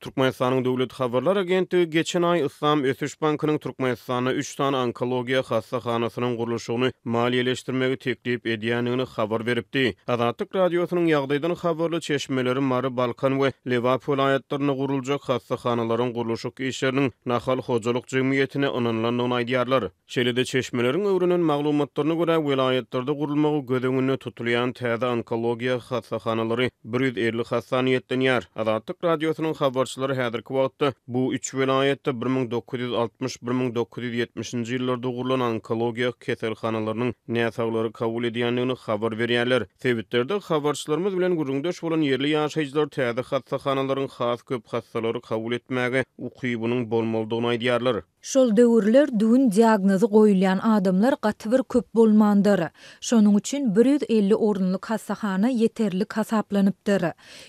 Türkmenistanyň Döwlet habarlar agentligi geçen aý Yslam ösüş bankynyň Türkmenistanda üç sany onkologiýa hassahanasynyň gurluşygyny maliýeleşdirmegi teklip edýändigini habar beripdi. Azatlyk Radiosynyň ýagdaýdan habarly çeşmeleri Mary, Balkan we Lebap welaýatlarynda guruljak hassahanalaryň gurluşyk işleriniň Nahal hojalyk jemgyýetine ynanylandygyny aýdýarlar. Şeýle-de çeşmeleriň öwrenen maglumatlaryna görä, welaýatlarda gurulmagy göz öňünde tutulýan täze onkologiýa hassahanalary 150 hassa niýetlenýär. Azatlyk Radiosynyň habarçylary häzirki wagtda bu üç welaýatda 1960, 1970-nji ýyllarda gurlan onkologiýa keselhanalarynyň näsaglary kabul edýändigini habar berýärler. Sebitlerde habarçylarymyz bilen gürrüňdeş bolan ýerli ýaşaýjylar täze hassahanalaryň has köp hassalary kabul etmäge ukybynyň bolmalydygyny aýdýarlar. Şol döwürler düwün diagnozy goýulýan adamlar gaty bir köp bolmandyr. Şonuň üçin 150 orunlyk hassahana ýeterlik hasaplanypdyr.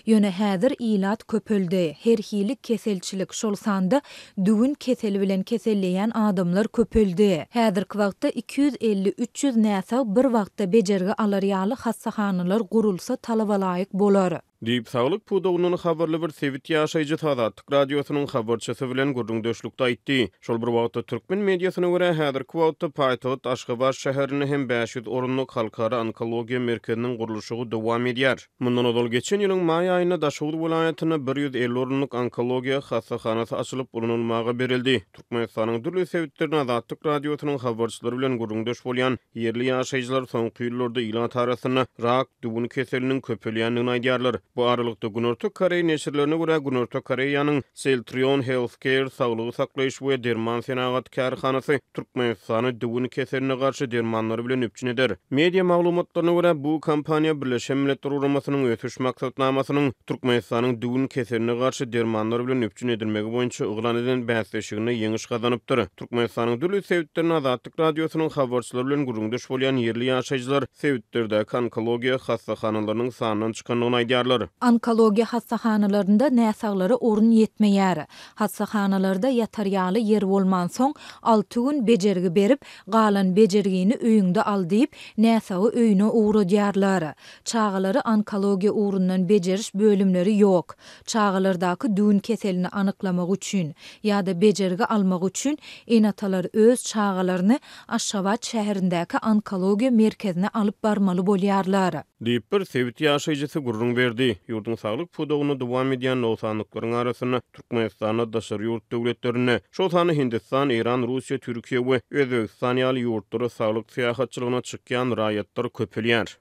Ýöne häzir ilat köpeldi, her hili keselçilik, şol sanda düwün keseli bilen keselleýän adamlar köpeldi. Häzirki wagtda 250-300 näsag bir wagtda bejergi alar ýaly hassahanalar gurulsa talabalaýyk bolar. Diýip, saglyk pudagyndan habarly bir sebit ýaşaýjysy Azatlyk Radiosynyň habarçysy bilen gürrüňdeşlikde aýtdy. Şol bir wagtda, türkmen mediasyna görä, häzirki wagtda paýtagt Aşgabat şäherinde hem 500 orunlyk Halkara onkologiýa merkeziniň gurluşygy dowam edýär. Mundan ozal, geçen ýylyň maý aýynda Daşoguz welaýatynda 150 orunlyk onkologiýa hassahanasy açylyp ulanylmaga berildi. Türkmenistanyň dürli sebitlerinde Azatlyk Radiosynyň habarçylary bilen gürrüňdeş bolýan ýerli ýaşaýjylar soňky ýyllarda ilat arasynda rak, düwün keseliniň köpelýändigini aýdýarlar. Bu aralykda, Günorta koreý neşirlerine görä, Günorta Koreýanyň Celltrion Healthcare saglygy saklaýyş we derman senagaty kärhanasy Türkmenistany düwün keseline garşy dermanlar bilen üpjün eder. Media maglumatlaryna görä, bu kompaniýa Birleşen Milletler Guramasynyň Ösüş Maksatnamasynyň Türkmenistanyň düwün keseline garşy dermanlar bilen üpjün edilmegi boýunça yglan eden bäsleşiginde ýeňiş gazanypdyr. Türkmenistanyň dürli sebitlerinde Azatlyk Radiosynyň habarçylary bilen gürrüňdeş bolýan ýerli ýaşaýjylar sebitlerdäki onkologiýa hassahanalarynyň sandan çykandygyny aýdýarlar. Onkologiýa hassahanalarynda näsaglara orun ýetmeýär. Hassahanalarda ýatar ýaly ýer bolmansoň, alty gün bejergi berip, galan bejergini öýüňde al diýip, näsagy öýüne ugradýarlar. Çagalary onkologiýa ugrundan bejeriş bölümleri ýok. Çagalardaky düwün keselini anyklamak üçin ýa-da bejergi almak üçin ene-atalar öz çagalaryny Aşgabat şäherindäki onkologiýa merkezine alyp barmaly bolýarlar. Diýip, bir sebit ýaşaýjysy gürrüň berdi. Ýurduň saglyk pudagynda dowam edýän nogsanlyklaryň arasynda Türkmenistanda daşary ýurt döwletlerinde, şol sanda Hindistan, Eýran, Russiýa, Türkiýe we Özbegistan ýaly ýurtlara saglyk syýahatçylygyna çykýan raýatlar köpelýär.